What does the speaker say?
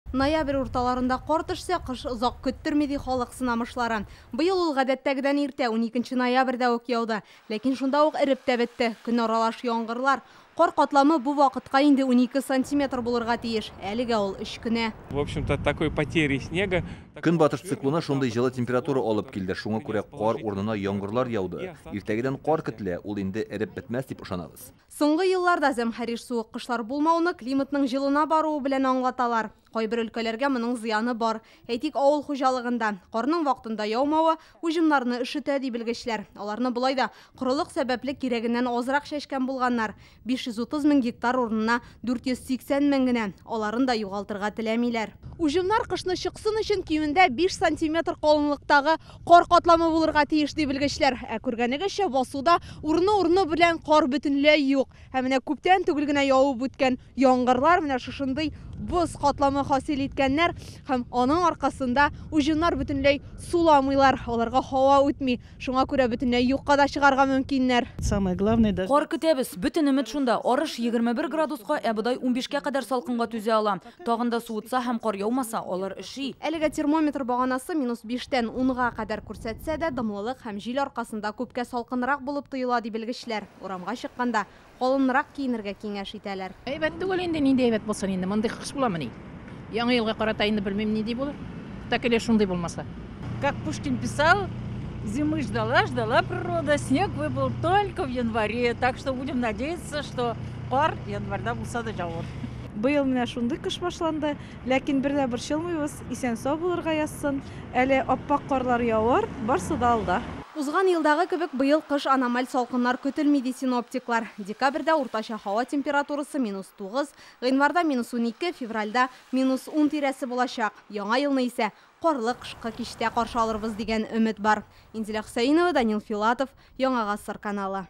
Ноябрь урталарында кар төшсә, кыш озак көттерми, ди халык сынамышлары. Быел ул гадәттәгедән иртә, 12 ноябрьдә үк яуды. Ләкин шунда ук эреп тә бетте. Көн аралаш яңгырлар. Кар катламы бу вакытка инде 12 сантиметр булырга тиеш. Әлегә ул 3 кенә. В общем-то, такой потери снега. Көнбатыш циклоны шундый җылы температура алып килде. Шуңа күрә кар урынына яңгырлар яуды. Иртәгедән кар көтелә, ул инде эреп бетмәс дип ышанабыз. Соңгы елларда зәмһәрир суык кышлар булмауны климатның җылына баруы белән аңлаталар. Кайбер өлкәләргә моның зыяны бар. Әйтик, авыл хуҗалыгында карның вакытында яумавы уҗымнарны өшетә, ди белгечләр. Аларны болай да корылык сәбәпле кирәгеннән азрак чәчкән булганнар. 530 мең гектар урынына 480 мең генә. Аларын да югалтырга теләмиләр. Уҗымнар кышны чыксын өчен кимендә 5 сантиметр калынлыктагы кар катламы булырга тиеш, ди белгечләр. Ә күргәнегезчә, басуда урыны-урыны белән кар бөтенләй юк. Һәм менә күптән түгел генә явып үткән яңгырлар менә шушындый боз катламы хасил иткәннәр һәм аның аркасында уҗымнар бөтенләй суламыйлар, аларга һава үтми. Шуңа күрә бөтенләй юкка да чыгарга мөмкиннәр. Самое главное, даже Кар көтәбез. Бөтен өмет шунда. Арыш 21 градуска, ә бодай 15кә кадәр салкынга түзә ала. Тагын да суытса һәм кар яумаса, алар өши. Әлегә термометр баганасы минус 5тән 10га кадәр күрсәтсә дә, дымлылык һәм җил аркасында күпкә салкынрак булып тоела, ди белгечләр. Урамга чыкканда калынрак киенергә киңәш итәләр. Әйбәт түгел инде, нинди әйбәт булсын инде. Мондый кыш буламыни? Яңа елга карата инде белмим нинди булыр. Так или шундый булмаса. Как Пушкин писал, зимы ждала, ждала природа, снег выпал только в январе. Так что будем надеяться, что кар январьда булса да явар. Быел менә шундый кыш башланды, ләкин бер дә борчылмыйбыз, исән-сау булырга язсын. Әле аппак карлар явар, барсы да алда. Узган елдагы кебек быел кыш аномаль салкыннар көтелми, ди синоптиклар. Декабрьдә уртача һава температурасы минус 9, гыйнварда минус 12, февральдә минус 10 тирәсе булачак. Яңа елны исә карлы кышкы кичтә каршы алырбыз дигән өмет бар. Инзилә Хөсәенова, Данил Филатов, Яңа Гасыр каналы.